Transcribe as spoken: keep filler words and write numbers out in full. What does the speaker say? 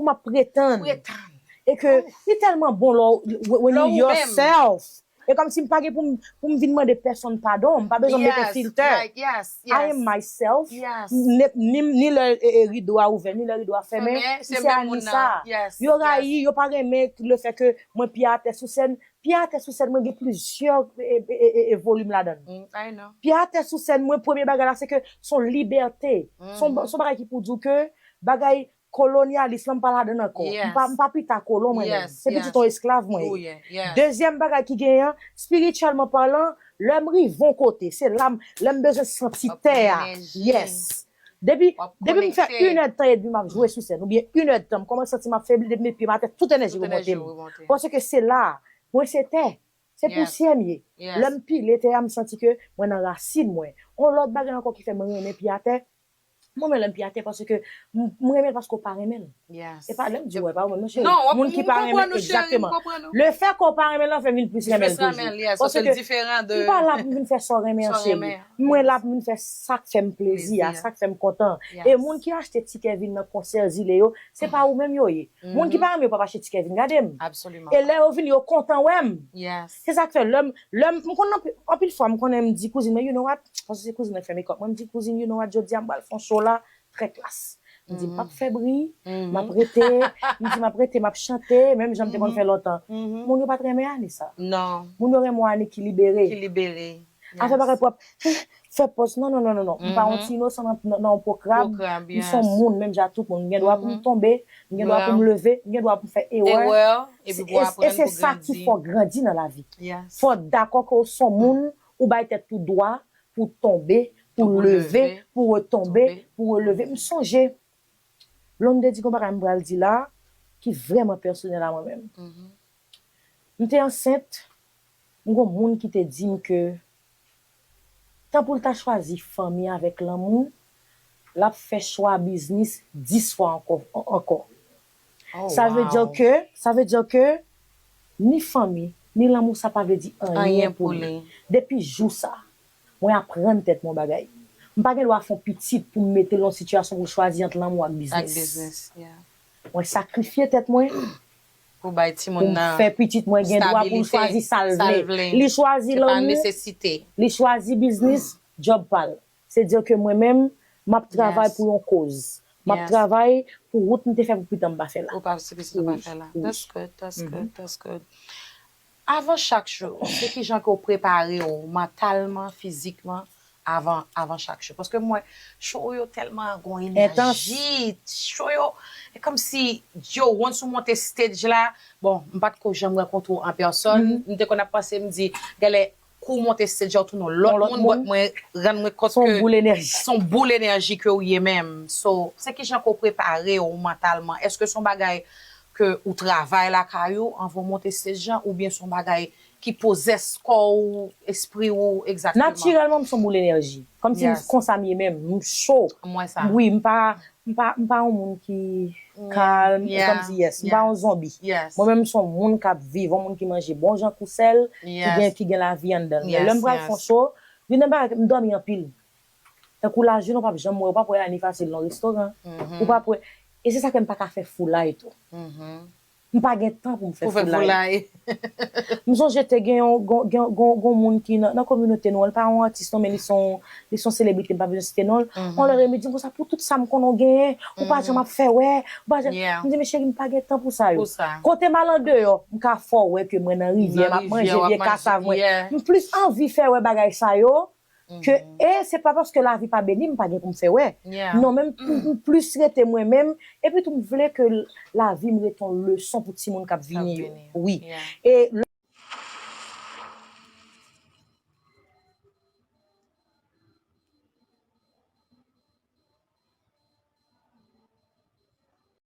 m ap pretann. E ke li tèlman bon lè w- when you yourself. E kòmsi m pa gen pou m, pou m vin mande pèsonn padon. M pa bezwen mete filtè. I am myself. Ni, ni, ni lè e, e, rido a ouvè, ni lè rido a fèmen. Se Anissa. Yo rayi, yo pa renmen le fè ke mwen pye atè sou sèn. Pye atè sou sèn mwen gen plizyè e, e, e, e, e volim ladan l. Pye atè sou sèn mwen, premye bagay la, se ke s on libète. S on, s on bagay ki pou di w ke bagay kolonyalis lan, m pa ladan l ankò. M pa, m pa pita kolon mwen menm. Se pitit yon esklav mwen ye. Dezyèm bagay ki genyen an, espirityèlman palan, lè m rive yon kote, se la m, lè m bezwen santi tè a. Yes. Depi, depi m fè inèdtan edmi m ap jwe sou sèn, oubyen inèdtan, m kòmanse santi m ap febli, depi m met pye m atè, tout enèji remonte m. Paske se la, mwen se tè. Se pousyè m ye. Lè m pile tè a, m santi ke mwen nan rasin mwen. On lòt bagay ankò ki fè mwen renmen pye atè, mwen menm lè m pye atè paske m, m renmen l paske w pa renmen l. E pa lè m di w, e pa ou menm non cheri. Moun ki pa renmen, egzakteman. Le fè ke w pa renmen l lan fè m vin plis renmen l toujou. Paske m pa la pou m vin fè sa w renmen an cheri. Mwen la pou m vin fè sa k fè m plezi a, sa k fè m kontan. E moun ki achte tikè vin nan konsè Zile yo, se pa ou menm yo ye. Moun ki pa renmen yo p ap achte tikè vin gade m. E lè yo vini, yo kontan wè m. Se sa k fè lè m, lè m, m konn anpi- anpil fwa m konnen m di kouzin mwen, you know what? Paske se kouzin mwen k fè makeup mwen, m di kouzin, you know what? Jodi a m pral fè yon show la, trè klas. M di m p ap fè bri, m ap rete, m di m ap rete, m ap chante, menm jan m te konn fè lontan. Moun yo pa t renmen Annie sa. Moun yo renmen w Annie ki libere. Afè bagay pou ap fè pòz, non, non, non, non, non. M pa yon ti inosan nan, nan, nan yon pwo krab. M s on moun, menm jan ak tout moun. M gen dwa pou m tonbe, m gen dwa pou m leve, m gen dwa pou m fè erè. E, e, e se sa ki fè w grandi nan lavi. Fò w dakò ke w s on moun, ou bay tèt ou dwa pou w tonbe, pou w leve, pou w retonbe, pou w releve. M sonje, Blonde di gon bagay m pral di la, ki vrèman pèsonèl a mwen menm. M te ansent, m gon moun ki te di m ke tan pou l ta chwazi fanmi avèk lanmou, l ap fè chwa biznis dis fwa ankò, ankò. Sa vle di ke, sa vle di ke ni fanmi, ni lanmou sa pa vle di anyen pou li. Depi jou sa, mwen aprann tèt mwen yon bagay. M pa gen dwa fè yon pitit pou m mete l nan yon sitiyasyon pou l chwazi ant lanmou ak biznis. Mwen sakrifye tèt mwen pou bay timoun nan fè pitit mwen gen dwa pou l chwazi sa l vle. Li chwazi lanmou, li chwazi biznis, djòb pa l. Se di ke mwen menm, m ap travay pou yon koz. M ap travay pou wout m te fè pou pitit mwen pa fè la. Ou pa, se pitit ou pa fè la. That's good, that's good, that's good. Avan chak show, se kijan ke w prepare w mantalman, fizikman, avan, avan chak show? Paske mwen, show yo tèlman gon enèji, show yo, e kòmsi, yo, once ou monte stage la, bon, m pa t ko janm rankontre w an pèsòn, m te konn ap panse, m di, genlè, kou w monte stage a, w tounen yon lòt moun, but mwen rann mwen kont ke s on boul enèji, s on boul enèji ke w ye menm. So, se kijan ke w prepare w mantalman? Èske s on bagay ke ou travay lakay ou anvan w monte stage lan, oubyen s on bagay ki pozès kò w, espri w, egzakteman? Natirèlman, m s on boul enèji. Kòmsi m, konsa m ye menm, m cho. M wè sa. Wi, m pa, m pa, m pa yon moun ki kalm, e kòmsi, yes, m pa yon zonbi. Mwen menm, m s on moun k ap viv, yon moun ki manje bon jan kousèl, ki gen, ki gen lavi anndan l. Men lè m pral fè yon show, youn nan bagay, m dòmi anpil. Tankou lajounen, w p ap janm wè, w p ap wè Annie fasil nan restoran. Ou p ap wè. E se sa fè m pa ka fè foulay tou. M pa gen tan pou m fè foulay. M sonje te gen yon, gon, gen, gon, gon moun ki nan, nan kominote nou an, li pa yon atis non, men li s on, li s on selebrite, m pa bezwen site non l. On lè li di m konsa, pou tout sa m konnen w genyen, ou pa janm ap fè wè, ou pa janm. M di, men cheri, m pa gen tan pou sa yo. Kote m al andeyò, m ka fè w wè ke mwen nan rivyè, m ap manje vye kasav mwen. M plis anvi fè wè bagay sa yo, ke, e se pa paske lavi pa beni m, m pa gen pou m fè wè. Non, men m, m, m plis rete mwen menm. Epi tou, m vle ke l-, lavi m rete yon leson pou timoun k ap vini yo. Wi. E